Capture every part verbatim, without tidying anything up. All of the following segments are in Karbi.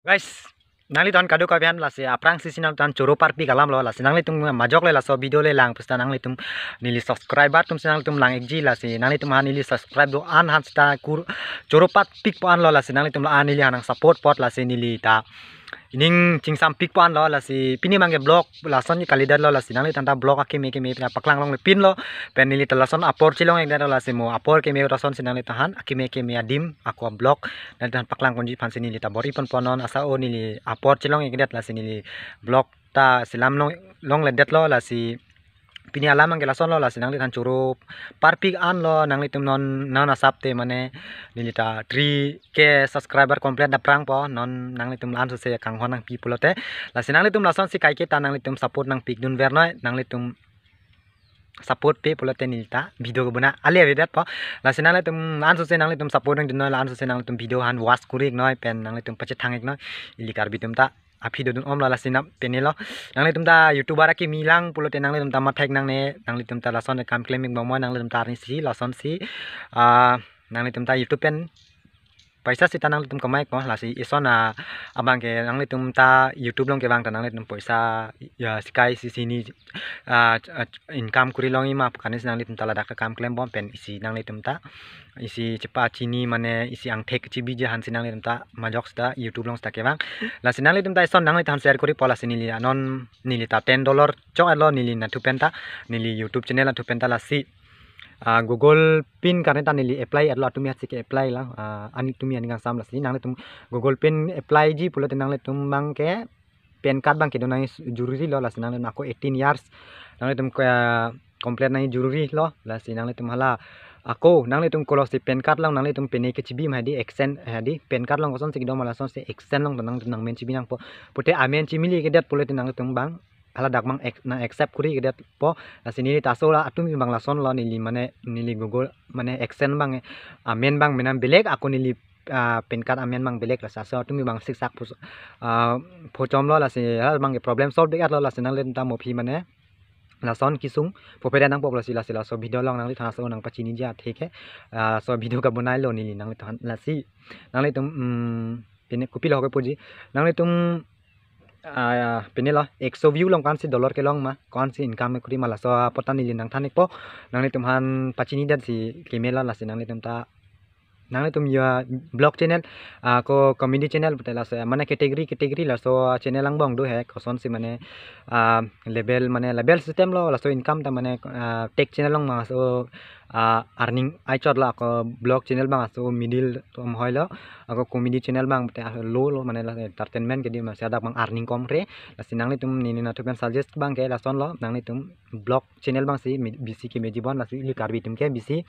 Guys, nanglitum kadokave aphan lasi aphrangsi si nangtum choro parpik alam lo, lasi nanglitum majok le laso video le lang pusita nanglitum neli subscriber atum si nangtum lang-ikji, lasi nanglitum aphan neli subscribe do-an aphan sita kur choro parpikpo-an lo, lasi nanglitum la-an neli aphan nang support apot, lasi neli ta ining chingsampikpo-an lo, lasi pini abangke vlog lason ni kalidet lo, lasi nanglitum ta vlog akeme keme ta paklang longle pin lo, pen neli ta lason apor chelong-ikdet lo, lasi mo apor keme lason si nanglitum aphan akeme keme adim ako vlog nanglitum aphan paklang ponji aphan si neli ta bor-i ponpo non, asa o neli apor chelong-ikdet, lasi neli vlog ta selam long longledet lo, lasi pini alam abangke lason lo, lasi nanglitum aphan choro parpik-an lo, nanglitum non non asap te mane neli ta three K subscriber complete daprangpo non, nanglitum la-an sose kanghon nangpi pulote, lasi nanglitum lason si kaiketa nanglitum support nangpikdun vernoi, nanglitum support pe pulote neli ta video kebona ale avedetpo, lasi nanglitum la-an sose nanglitum support nangdunnoi, la-an sose nanglitum video aphan watch kori-iknoi pen nanglitum pachethang-iknoi, ili Karbi atum ta aphi dodun om lo, lasi na pini lo, nanglitum ta YouTuber akimi lang pulote nanglitum ta mathek nangne, nanglitum ta lason kam klem-ik bomnoi, nanglitum ta arni si lason si ah, nanglitum ta YouTube pen paisa sita nanglitum kamai-ikpo, lasi ison a abangke nanglitum ta YouTube along kevang ta nanglitum paisa ya sikai si sini ah, ch- ah, ch- income kori longji ma pu kani si nanglitum ta ladak ta kam klem bom pen isi nanglitum ta isi chepa chini mane isi angthek chebiji aphan si nanglitum ta majok sita YouTube along sita kevang, lasi nanglitum ta ison nanglitum aphan share koripo, lasi neli anon neli ta ten dollar chok-et lo neli nathu pen ta, neli YouTube channel nathu pen ta, lasi ah, Google pin karne ta neli apply-et lo, atumi hatsi ke-apply lang, ah, ani tumi ani kangsam, lasi nanglitum Google pin apply-ji pulote nanglitum abangke PAN card abangke do nang jururi lo, lasi nanglitum ako eighteen years nanglitum ke complete nang jururi lo, lasi nanglitum hala ako nanglitum kolosi PAN card along nanglitum pine kechebi ma hedi accent hedi PAN card along kosonsi kedo ma lasonsi accent along nanglitum nangmen chebi nangpo, pute amen chemili-ikdet pulote nanglitum abang haladak abang ac- nang accept kori-ikdetpo, lasi neli ta so la atumi abang lason lo, neli mane neli Google mane accent abang amen abang menam belek ako neli ah, PAN card amen abang belek, lasi so atumi abang siksak pho ah, phochom lo, lasi hala abangke problem solve-ik-et lo, lasi nanglitum ta mo aphi mane lason kesung pho peda nangpo, lasi lasi laso video along nanglitum aphan so nangpachiniji athe ke ah, so video kebonai lo neli nanglitum aphan, lasi nanglitum um, pine kopilo ke puji nanglitum ah, pine lo ekso view along ko-ansi dollar kelong ma, ko-ansi income kori ma, laso apot ta neli nangthan-ikpo, nanglitum aphan pachinidet si keme lo, lasi nanglitum ta nanglitum ya vlog channel ah, ko comedy channel pute laso mane category category laso channel angbong do he, kosonsi mane ah, level mane level system lo, laso income ta mane ah, tech channel along ma so ah, earning ai chot lo, ako vlog channel abang so middle tom hoi lo, ako comedy channel abang pute ah, low lo mane la entertainment kedi ma si hadak abang earning kom re, lasi nanglitum neli nathu pen suggest abangke lason lo, nanglitum vlog channel abangsi mi- bisi kemeji bon, lasi ili Karbi atum ke bisi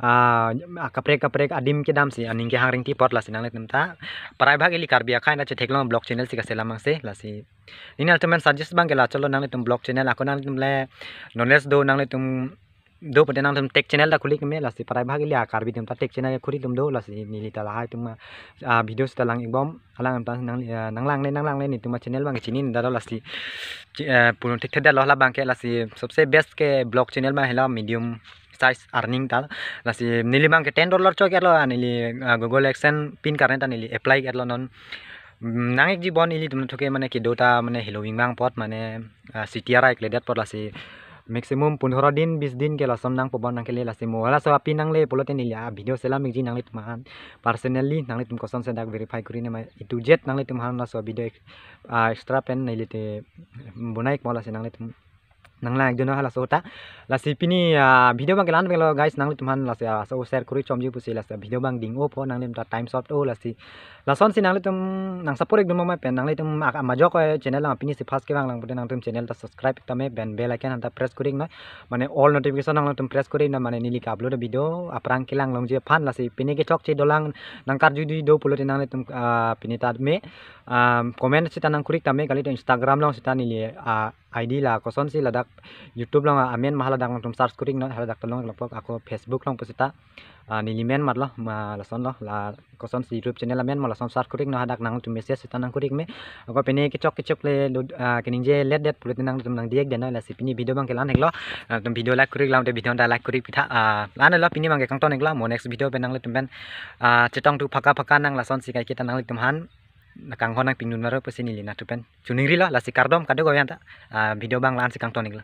ah, kaprek kaprek adim kedamsi aning kehang ringti apot, lasi nanglitum ta prai bhag ili Karbi akhei na chetheklong vlog channel si kaselam abangsi, lasi neli nathu pen suggest abangke la chot lo, nanglitum vlog channel ako nanglitum le knowledge do nanglitum do pute nanglitum tech channel ta khuli keme, lasi prai bhag ili a Karbi atum ta tech channel khuli atum do, lasi neli ta lahai atum ah, video sita lang-ik bom, alang ta nang ah, nanglangle nanglangle netum a channel abang chini da lo, lasi chi- eh, pulun thekthedet lo hala abangke, lasi sobse best ke vlog channel abang helo medium size earning ta, lasi neli abangke ten dollar chok-et lo, ah, neli ah, Google AdSense pin karne ta neli apply-et lo non. Mm, nang-ikji bon ilitum nathu ke mane kedo ta mane heloving abang apot mane ah, C T R I kledet apot, lasi maximum pondro din bis din ke lason nangpo bon nangkele, lasi mo laso apin nangle pulote neli ah, video selam-ikji nanglitum aphan personally, nanglitum kosonsi dak verify kori ne ma itu jet nanglitum aphan laso video ek- ah, extra pen neli te bonai-ikmo, lasi nanglitum nanglang-ikdun halaso ta, lasi pini ah, video abangke la-an pen lo guys, nanglitum aphan lasi ah, so share kori chomji pusi lasi video abang ding-opo, nanglitum ta time short o, lasi lasonsi nanglitum nang support-ikdun ma pen nanglitum ak- majok eh, channel lang pini si first kevang lang pute nangtum channel ta subscribe tame pen bell icon aphan ta press kori-iknoi, mane all notification nanglitum press kori-iknoi, mane neli ka-upload video aphrang kelang longji aphan, lasi pini kechokche dolang nangkarjudun do pulote nanglitum ah, pini ta me ah, comment sita nangkori-ik tame, kali to Instagram along sita neli ah, I D la kosonsi ladak YouTube along ah, amen ma haladak nangtum search kori-iknoi, haladak ta longlokpo, ako Facebook along pu sita ah, neli amen mat lo ma lason lo, la kosonsi YouTube channel amen ma lason search kori-iknoi, hadak nangtum message sita nangkori-ik me, ako pini kechok kechok le do- ah, keningje let det pulote nangtum nangdiye-ikdennoi, lasi pini video abangke la-an hek lo, nangtum video like kori-ik lang te video ta like kori pitha ah, la-an lo pini abangke kangton-ik lo, mo next video pen nanglitum pen ah, chetongthu phaka phaka nang lasonsi kaiketa nanglitum aphan Kanghon nangpidun varo pusi neli nangtum pen chiningrilo, lasi kardom kadokave anta, ah, video abang la-ansi kangton iklo.